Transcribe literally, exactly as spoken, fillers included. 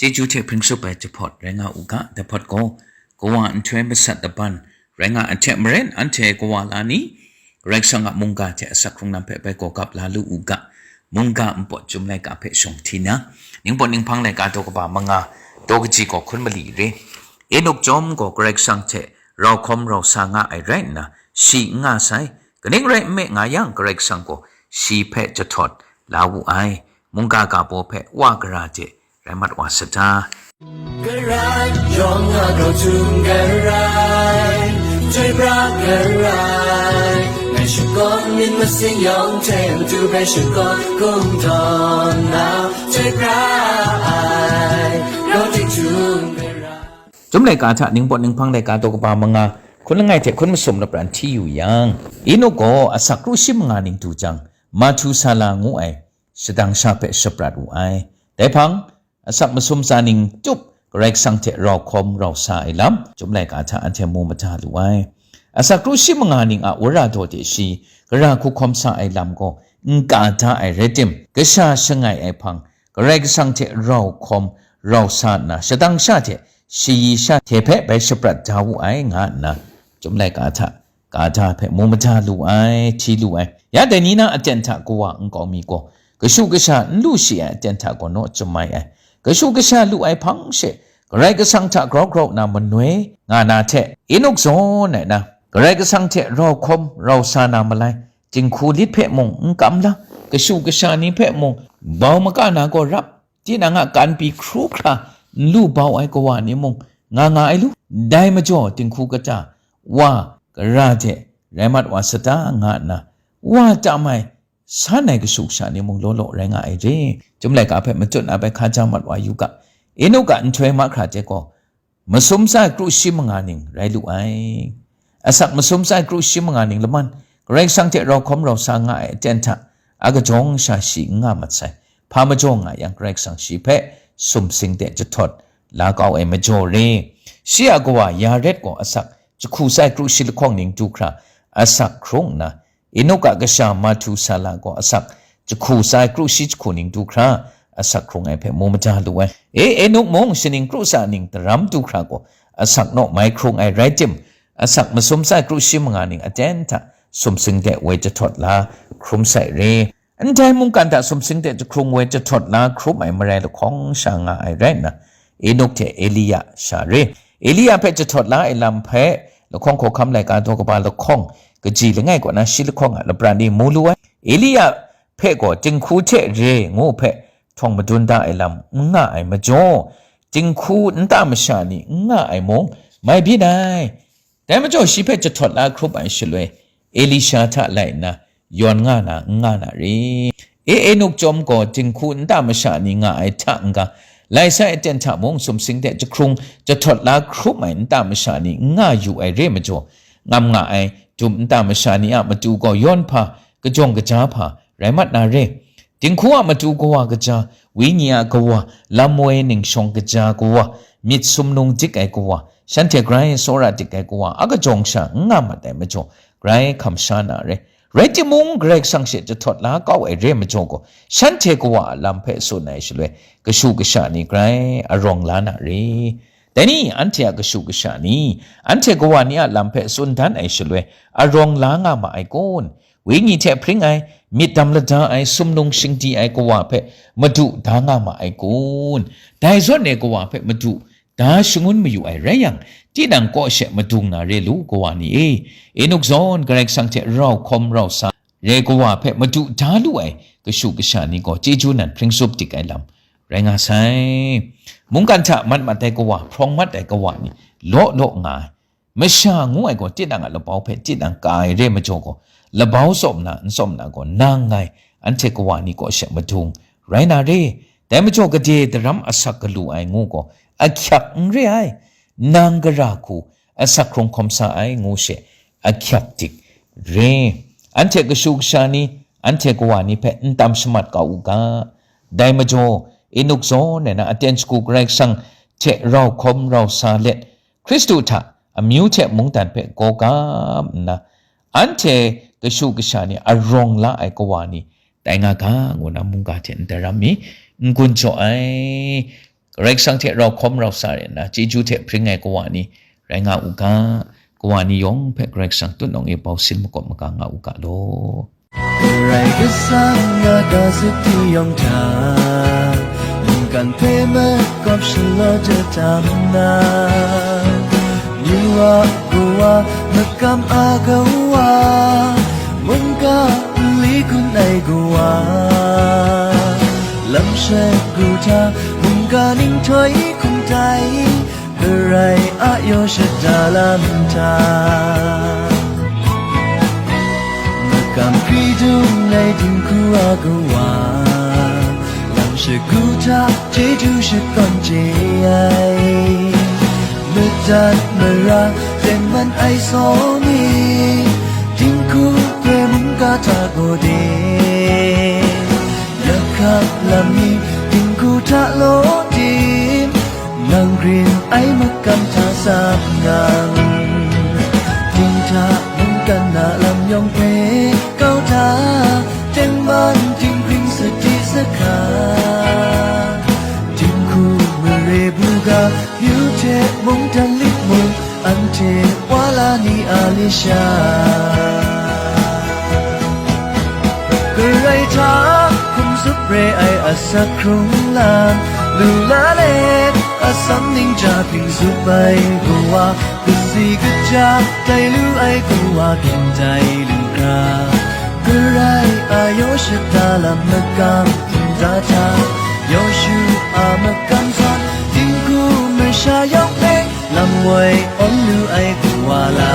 Chyeju hte hpring tsup ai jahpawt rai nga u ga, dai hpawt gaw, kawa nhtoi masat laban rai nga ai hte maren, anhte kawa la ni, Karai Kasang a mungga hte asak hkrung lam hpe bai gawgap la lu u ga, mungga npawt chyum laika hpe shawng hti na, ningpawt ninghpang laika daw kaba manga, daw kaji gaw hkun mali re. Enok chyawm gaw Karai Kasang hte rau hkawm rau sa nga ai rai nna, shi n nga sai. Kaning rai nme nga yang, Karai Kasang gaw shi hpe jahtawt la wu ai. Mungga ga baw hpe wa gara de rai mat wa sata. Karai yawng a grau htum karai, chyoi pra karai, ngai shakawn myit masin yawng hte matu hpe shakawn kungdawn na, chyoi pra ai, grau tik htum karai. Chyum laika hta ningpawt ninghpang laika daw kaba manga, hkun langai hte hkun masum lapran hti yu yang, Enok gaw asak kru shi manga ning du jang, Mahtusala ngu ai shadang sha hpe shaprat wu ai. Dai hpang, asak masum tsa ning tup Karai Kasang hte rau hkawm rau sa ai lam, chyum laika hta anhte mu mada lu ai. Asak kru shi manga ning a wora daw de shi, gara hku hkawm sa ai lam gaw, n ka da ai rai tim, kasha shangai ai hpang, Karai Kasang hte rau hkawm rau sa nna, shadang sha hte shayi sha hte hpe bai shaprat da wu ai, nga nna, chyum laika hta, ka da hpe mu mada lu ai, hti lu ai. Ya dai ni na aten hta kawa nkau mi gaw, kashu kasha n lu shi ai aten hta gaw naw chyum mai ai. Kashu kasha lu ai hpang she, Karai Kasang hta grau grau na manoi nga na hte, Enok zawn ai na, Karai Kasang hte rau hkawm rau sa na malai, jinghku lit hpe mung n kam la, kashu kasha ni hpe mung bau maka na gaw rap, tinang a kan pyi hkru hkra n lu bau ai kawa ni mung nga nga ai lu. Dai majaw, dinghku kata, wa, gara de rai mat wa sata, nga nna, wa tam ai, san ai kashu kasha ni mung law law rai nga ai re. Chyum laika hpe matut na bai hkaja mat wa yu ga. Enok a nhtoi mahkra hte gaw, masum tsa ai kru shi manga ning rai lu ai. Asak masum tsa ai kru shi manga ning laman, Karai Kasang hte rau hkawm rau sa nga ai aten hta, a kajawng sha shi n nga mat sai. Hpa majaw nga yang, Karai Kasang shi hpe sumsing de jahtawt la kau ai majaw re. Shi a kawa Yaret gaw asak jahku tsa ai kru shi lahkawng ning du hkra asak hkrung nna, Enok a kasha Mahtusala gaw asak jahku tsa ai kru shi jahku ning du hkra asak hkrung ai hpe mu mada lu ai. E, Enok mung shaning kru tsa ning daram du hkra gaw asak naw mai hkrung ai rai tim, asak masum tsa ai kru shi manga ning aten hta sumsing de woi jahtawt la hkrum sai re. Ndai mungkan hta sumsing de jahkrung woi jahtawt la hkrum ai marai lahkawng sha nga ai rai nna, Enok hte Elia sha re. Elia hpe jahtawt la ai lam hpe lahkawng hkawhkam laika daw kaba lahkawng kaji langai kaw na shi lahkawng a lapran e mu lu ai. Elia hpe gaw dinghku hte re ngu hpe htawng madun da ai lam n nga ai majaw, dinghku nta masha ni n nga ai mung mai byin ai. Dai majaw shi hpe jahtawt la hkrup ai shaloi, Elisha hta lai nna yawn nga na n nga na re. E, Enok chyawm gaw dinghku nta masha ni nga ai hta n-ga, lai sai aten hta mung sumsing de jahkrung jahtawt la hkrup ai nta masha ni n nga yu ai re majaw, ngam nga ai dum nta masha ni a matu gaw yawn hpa, kajawng kaja hpa rai mat na re. Dinghku a matu kawa kaja, wenyi a kawa, lam woi ningshawng kaja kawa, myit sumnung dik ai kawa, shanhte grai tsawra dik ai kawa, a kajawng sha n nga mat ai majaw, grai hkam sha na re. Rai timung, Karai Kasang she jahtawt la kau ai re majaw gaw, shanhte kawa a lam hpe tsun ai shaloi, kashu kasha ni grai arawng la na re. Dai ni, anhte a kashu kasha ni, anhte kawa ni a lam hpe tsun dan ai shaloi, arawng la nga ma ai kun? Wenyi hte hpring ai, myit dam lada ai, sumnung shingdi ai kawa hpe madu da nga ma ai kun? Dai zawn e kawa hpe madu da shangun mayu ai rai yang, tinang kaw she madung na re lu, kawa ni e. Enuk zawn Karai Kasang hte rau hkawm rau sa re kawa hpe madu da lu ai kashu kasha ni gaw chyeju nan hpring tsup dik ai lam rai nga sai. Mungkan hta mat mat ai kawa, hprawng mat ai kawa ni law law nga ai. Masha ngu ai gaw tinang a labau hpe tinang ka ai re majaw gaw, labau tsawm na n tsawm na gaw nang ngai anhte kawa ni kaw she madung rai na re. Dai majaw gade daram asak galu ai ngu gaw ahkyak n re ai. Nang gara hku asak hkrung hkawm sa ai ngu she ahkyak dik re. Anhte kashu kasha ni, anhte kawa ni hpe n tam shamat kau u ga. Dai majaw, Enuk zawn e na aten shagu Karai Kasang hte rau hkawm rau sa let, Hkristu hta amyu hte mungdan hpe gawgam nna, anhte kashu kasha ni arawng la ai kawa ni tai nga ga, ngu na mungga hte n daram mi, n gun jaw ai. Karai Kasang hte rau hkawm rau sa re nna, chyeju hte hpring ai kawa ni rai nga u ga, kawa ni yawng hpe Karai Kasang tutnawng e bau sin makawp maga nga u ga law. Karai Kasang a ga sut yawng hta, mungkan hpe makawp shalaw jat tam na, yu wa, kawa, makam a kawa, mungga nli gun ai kawa, lam shagu hta mungga ninghtoi hkum tai, Karai a yaw shada lam hta, makam kridung ai dinghku a kawa, lam shagu hta chyeju shakawn chye ai, madat mara tengman ai saw ni, dinghku hpe mungga hta gaw de, yakhap lam ni dinghku hta law tim, nang grin ai makam hta sap ngang, dinghta mungkan na lam yawng hpe kau hta, tengman dinghpring sadi sahka, dinghku mare buga, yu hte mungdan lit mung, anhte wa la ni a lasha, Karai hta hkum zup re ai asak hkrung lam, lu la let atsam ning ja hpring zup ai kawa, kasi kaja tai lu ai kawa, gintai lu hkra, Karai a yaw shada lam makam nta hta, Yawshu a makam zawn, dinghku masha yawng hpe lam woi awn lu ai kawa la,